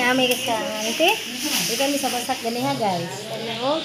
Naami sa ante. Di kami sa basak ganiha, guys. Ano?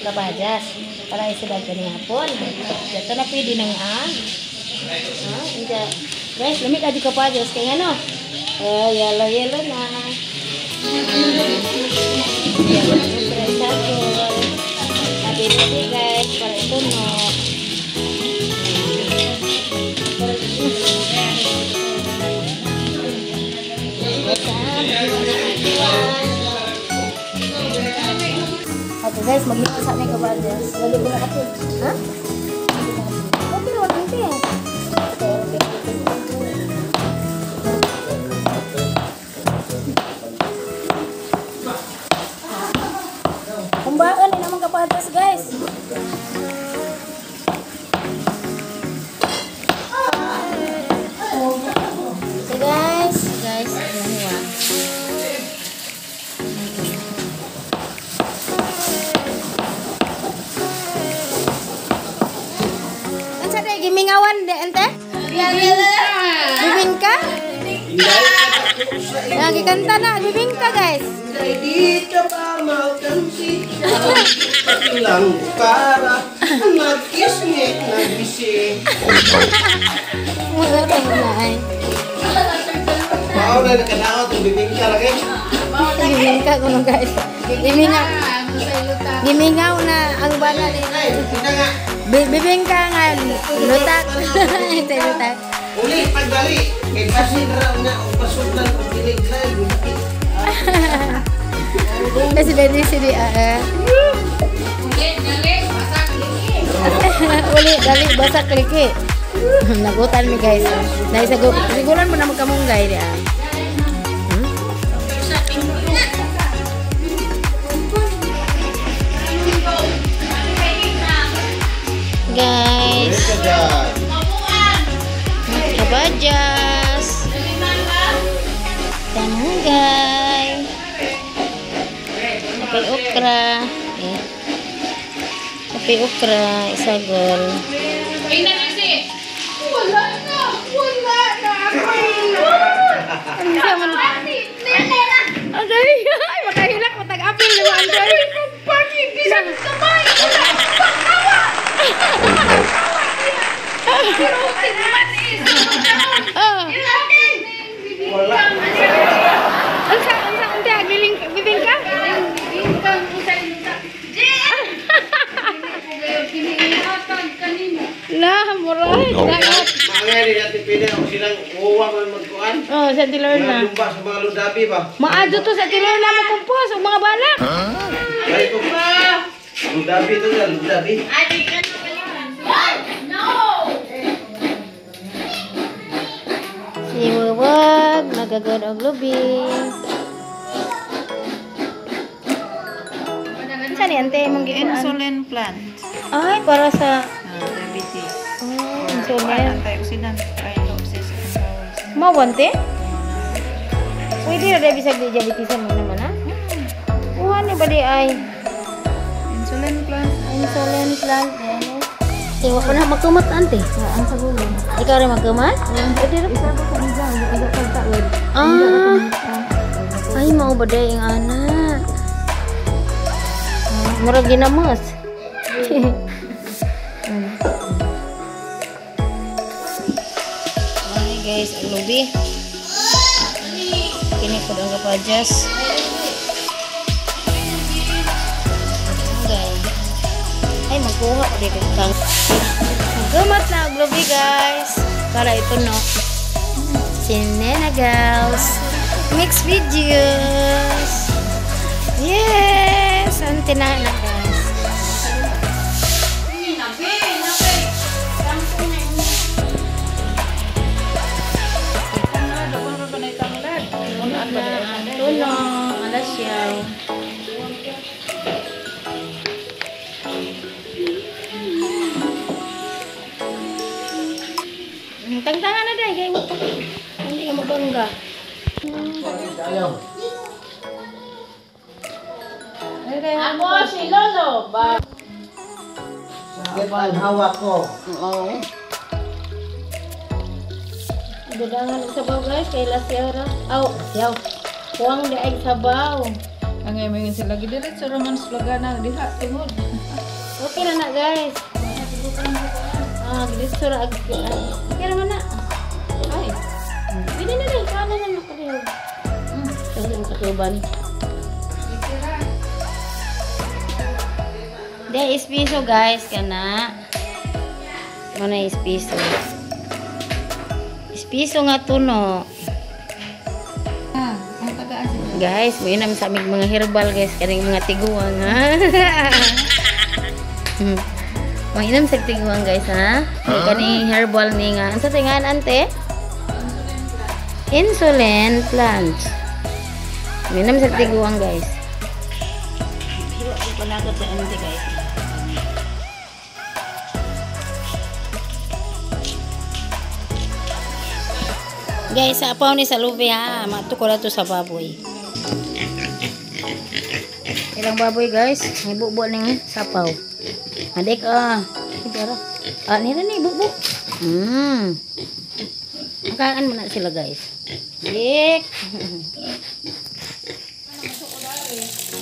Kabajas. Para isudad ganiha hapon. Dito na pwede nang ah. Ah, hindi. Guys, lamig adyo kabajas kay ano? Oh, yellow yellow na. Yellow sagol. Abi guys, para ito no. Okay guys, maglito sa aming kabajas. Lalo ko na kape. Ha? Okay naman ante. Okay. Kumbaan din naman kabajas, guys. So guys, ano. Unsa day gimingawan de ante? Bibingka? Lagi kanta na bibingka, guys. Dito pa magkansi lang para nagkisngit nagbisi. Wala tayo na ay. Mao na nakadaot ang bibingka lagi. Bibingka kuno, guys. Gimingaw. Gimingaw na ang bana ni. Bibingka nga lutak. Lutak. Uli pagdali kay basin ra na og pasudlan og dili kay. Kasi dali si di ah. Uli dali basak kliki. Nagutan mi, guys. Naisago siguran mo na magkamunggay di ah. Guys. Kabajas. Tanggay. Kape okra. Eh. Kape okra, isagol. Wala na. Wala na. Agay, ay makahilak matag-apil ni Andoy. Bisan kamay. Wala. Oh. Wala. Unsa unsa bibingka? La, muray. Mga ni natin pwede og silang uwa man magkuan. Oh, sa Tilorna. Lumba sa mga ludabi ba? Maadyo to sa Tilorna mo kumpos og mga balak. Ay ko pa. Ludabi to na ludabi. Si Wawag nagagod og lubi. Unsa ni ante imong gikuan? Insulin plant. Ay, para sa Diabetes. Oh, insulin. Antioxidant. Mao ante? Pwede ra bisag di diabetes mo naman ha? Uha ni ba di ay Insulin plant. Insulin plant yan. Eh, wa na magkumat ante. Ang sa gulo. Ikaw rin magkumat? Pwede ra. Isa ko sa isa, isa pagtaod. Ah. Ay, mao ba day ang ana? Murag ginamos. Ay guys, ang lubi. Kini pud ang kapajas. Okay. Ay, magkuha ko dito kang. Magkumat na ang lubi, guys. Para ito no. Si Nena Girls. Mix videos. Yes! Ang tinana, guys. Tuno, alas yaw. Tangtangan na dahil. Kaya hindi ka mabangga. Ako si Lolo. Ba? Sakit ang hawak ko. Oo. Dadangan sa sabaw, guys. Kay Lasyaw ra. Aw, Lasyaw. Kuwang di ay sabaw. Ang may sila gidiretso raman sa diha tungod. Okay na na guys. Ah, diretso ra ag. Okay ra man na. Ay. Pwede na rin, kaano na na kalihog. Kasi ang katuban. De, ispiso guys, kana. Muna ispiso. Ispiso nga tuno. Ah, ang tagaan siya. Guys, mainam sa aming mga herbal guys, kaning mga tiguang ha. Mainam sa tiguang guys ha. Huh? Kani herbal ni nga. Unsa tingan ante? Insulin plant. Mainam sa tiguang guys. Panakot sa ante guys. Guys, sa apaw ni sa lubi ha. Matuko na to sa baboy. Ilang baboy guys, may bubo ning sapaw. Adik ah. Ah, nila ni bubo. Makaan mo na sila guys. Dik.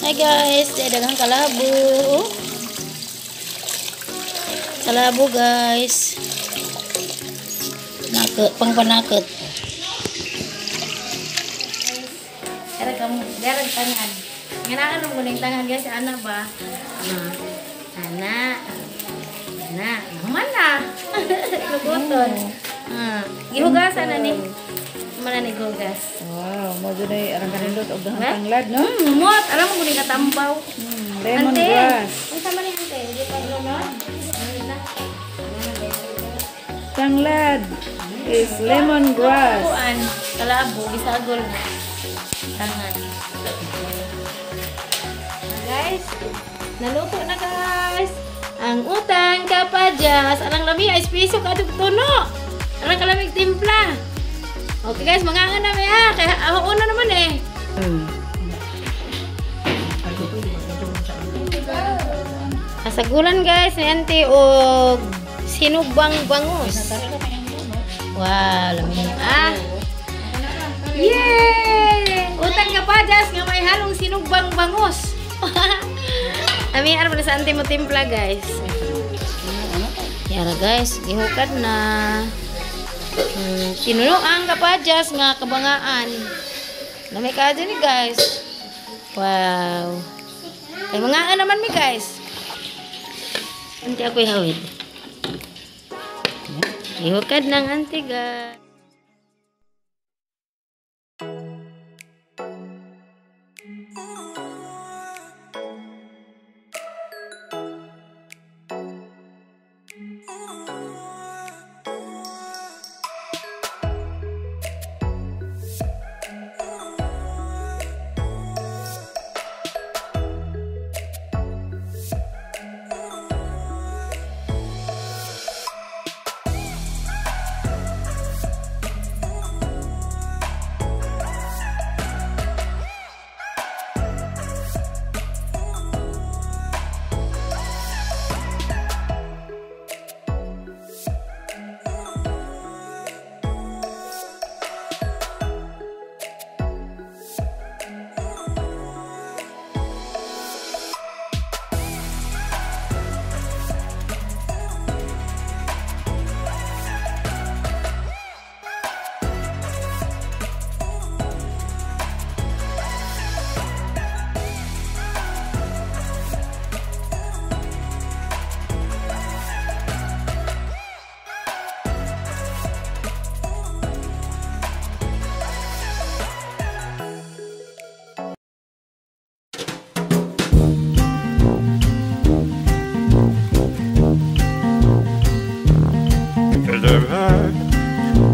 Hi guys, di daghang kalabo. Kalabo guys. Nakot, pangpanakot. Era kamu, darag tangan. Nganaan mo kuning tangan guys, anak ba? Anak. Anak, human na. Luguton. Gihugasan na ni. Human na ni gugas. Wow, mo jud ay arang kanindot og dahang tanglad no? Mot, alam mo kuning katambaw. Lemon grass. Unsa man ni ante? Di pa lunod. Tanglad is lemon grass. Kuan, kalabo gisagol na. Tangan. Guys, naluto na guys. Ang utang kapadyas. Alang lami ay piso ka tuno. Alang kalamig timpla. Okay guys, mangangan na mi ha. Kaya ako una naman eh. Kasagulan guys ni ante og sinubang bangus. Wow, lami. Ah. Yay! Utang kapadyas nga may halong sinugbang bangus. Ami ano na sa ante mo timpla guys. Yara guys, gihukad na. Tinunuang kapadyas nga kabangaan. Lami ka dyan ni guys. Wow. Kay mangaan naman mi guys. Ante ako'y hawid. Gihukad ng ante guys.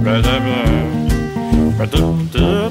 Blah, blah, blah. Blah, blah, blah.